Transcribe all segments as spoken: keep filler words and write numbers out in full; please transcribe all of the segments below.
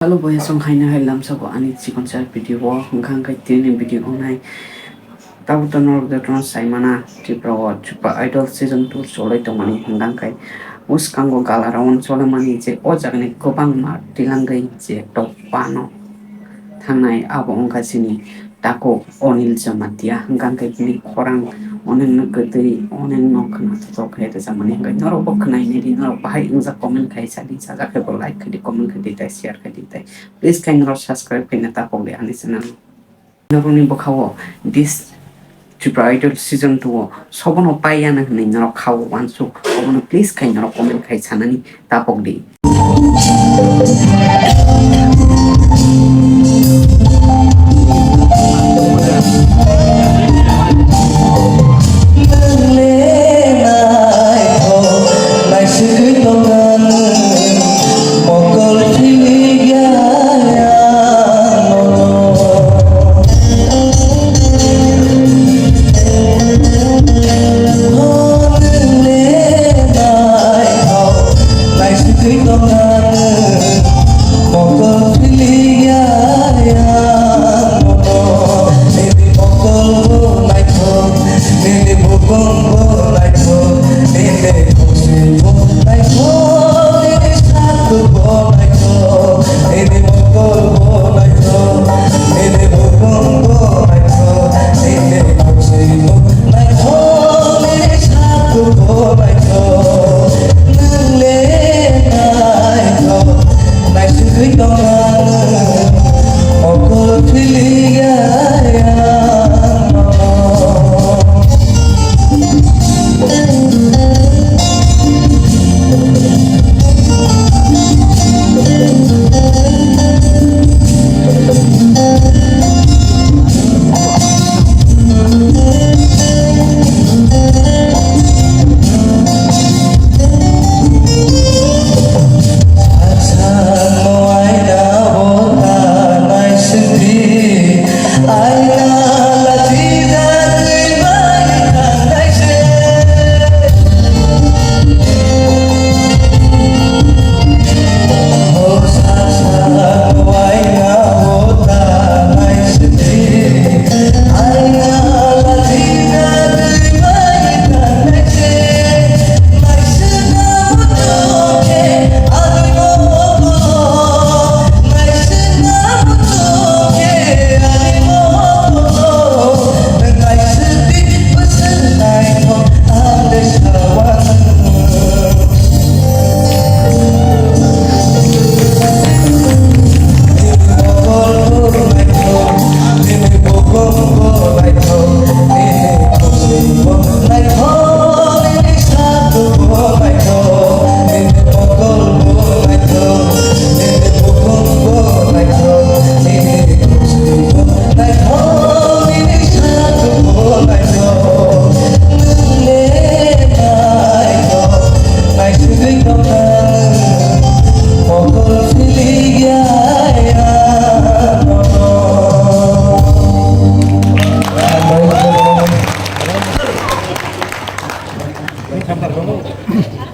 Hello boys, ang haino hai lamsao ani chikonsa video o, hwnkha hwnkhe tini video wngnai. Tabuk to norok jotono saimana, Tripura o Tripura Idol season two cholai tongmani, hwnkha hwnkhe bwskango gala round cholamani je o jagani kwbangma twilangwi je top one o thangnai, abo wngkha chini takhuk Anil Jamatia, hwnkha hwnkhe bini khorang onekno kwtwi, onekno khwnathok khe rwjakmani hwnkhe norokbo khwnainai di, norok bahai wngjak comment khai sa di, sajak khe bo like khai di, comment khai di, tei share khai di, tei please khe norok subscribe khaina ta pok di ani channel. Norokni bwkhao this Tripura Idol season two o sobono paiyana hwnwi norok khao uansuk, obono please khai norok comment khai sanani tapok di.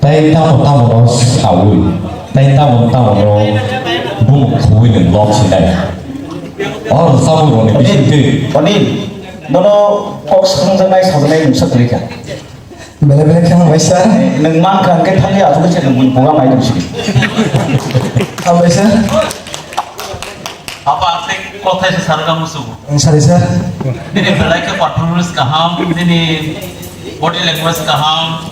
Tei tamo tamo no saui, tei tamo tamo no bumung khugui nwng lok sinai. O rwchapmung rokni bisingtwi. Oni, nono kok swkangjaknai sajaknai mungsa kwrwi kha. Belai belai khe hambai sir. Nwng mankha hwnkhe thangwi achugwi se nwng buini buga mai tongsi. Hambai sir. Apa ang tei kothai se sarga musugo. Ang sari sir. Nini belai khe performance kaham, nini body language kaham,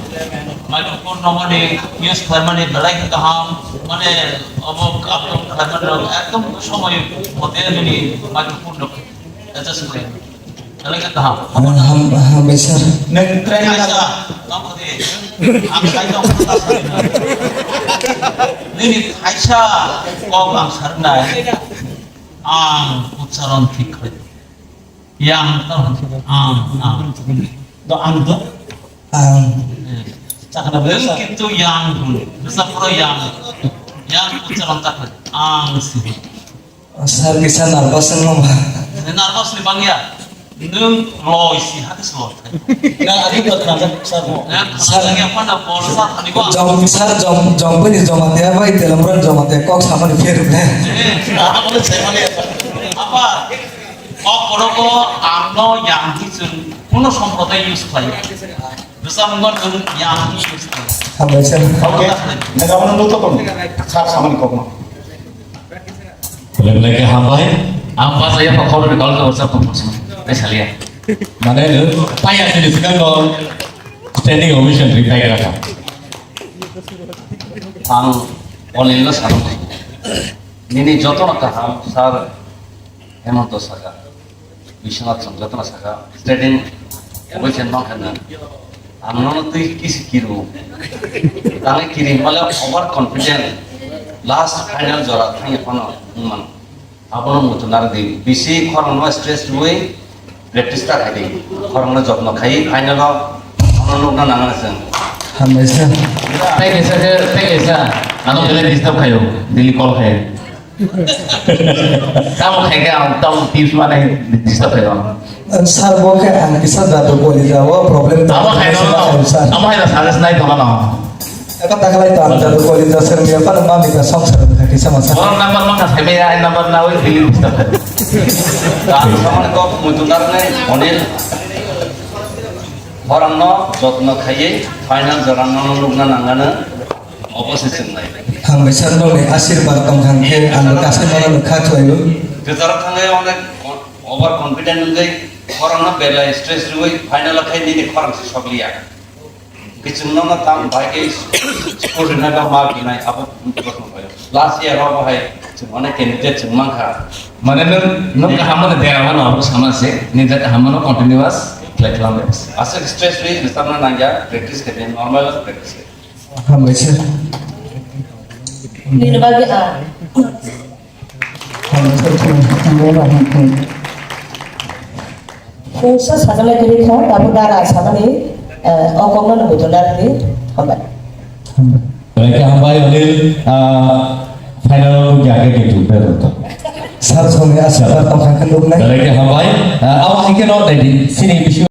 microphone no mani use khlaimani belai khe kaham, mane obo ekdom khlaimani rok ekdom somoi mote nini microphone rok adjust khlai. Belai khe kaham. Ang ham-, hambai sir. Nwng try kaisa, tamo de. Ang sai tong. Nini kaisa kok ang sarnai. Ang ucharon thik khlai. Yang to, ang, ang. Do ang do? Ang. Eh, chakna bwsa. Nwng kintu yang hwn. Bwsa pura yang. Yang ucharon ta khlai. Ang si. Sir kisa nervous wngma ba? Nervous ni bangya. Nwng loi si, hati se loi khai. Na, adi ko khna jak, sir. Na, khna jak ya, phano bol sa thani ba. Jom, sir, jom, jom bini joma te bai, telam ran joma te, kok samani fair play. Eh, na, bole sai mani. Apa? Kok borok o ang no yang hi chwng kuno somproday use khlai. Bwsa mwngo nwng yang hi use khlai. Hambai sir. Okay. Nang abo no to kon. Sir samani kok no. Belai belai khe hambai. Ang bachaya pha khoroknwi kol khe WhatsApp kok kosong. Tei salia. Mane nwng paya chini swkang no standing ovation rwphai gra kha. Ang Onil no sano. Nini jotono kaham sir Hemonto saka. Biswanath chwng jotono saka, trading obai khe nong khe nang. Ang nono twi kisi kiru. Tangwi kiri hwnmale over confident. Last final jora thangya phano wngmano. Abono muchung narwdi. Bisi khorangno stress rwui practice ta khaidi. Khorangno jotno khai final o ano nukna nangani chwng. Hambai sir. Tei kaisa khe, tei kaisa. Ano belai disturb khaio. Daily call khaio. Tamo khai khe ang tamo tips manai disturb khai rw. Sir, bo khe ang kisa jadu kolija o problem. Tamo khai no, sir. Tamo khai no suggest nai tongma no. Eko takalai to ang jadu kolija sir, mi apa nama mita song sir kha kisa masa. Orang number ma kha sai ya, number na oi daily disturb khai. Tamo samani kok muchung narwknai Onil. Khorangno jotno khaiwi final jorano nukna nangano. Obo se chwng nai. Hambai sir, nokni asirbar tongkha hwnkhe ang kaisa mano nukha chwlaio. Kwcharo thangwi onek over confident wngwi khorangno belai stress rwui final o khai nini khorang se sokliya. Kichwng nono tam bai khe sport rwnai ba ma binai abo last year o bo hai chwng onek candidate chwng mankha. Mane nwng, nwng kaham mano dera mano abo sama se, nini kaham mano continuous khlai khlai. Aswk stress rwi rwchapna nangya, practice khe normal practice khe. Hambai sir. Nini bagwi ang. Hambai sir, khum, khum, khum. Kungsa sajaknai kwrwi kha, tabuk dara samani, eh, o kokno no bujo narwkdi. Hambai. Hambai. Belai khe hambai, Onil, ah, final o nukya khe kintu berto. Sir, songni aswk sir tongkha khe nuknai. Belai khe hambai. Ah, abo hai khe no naidi, sini bisingo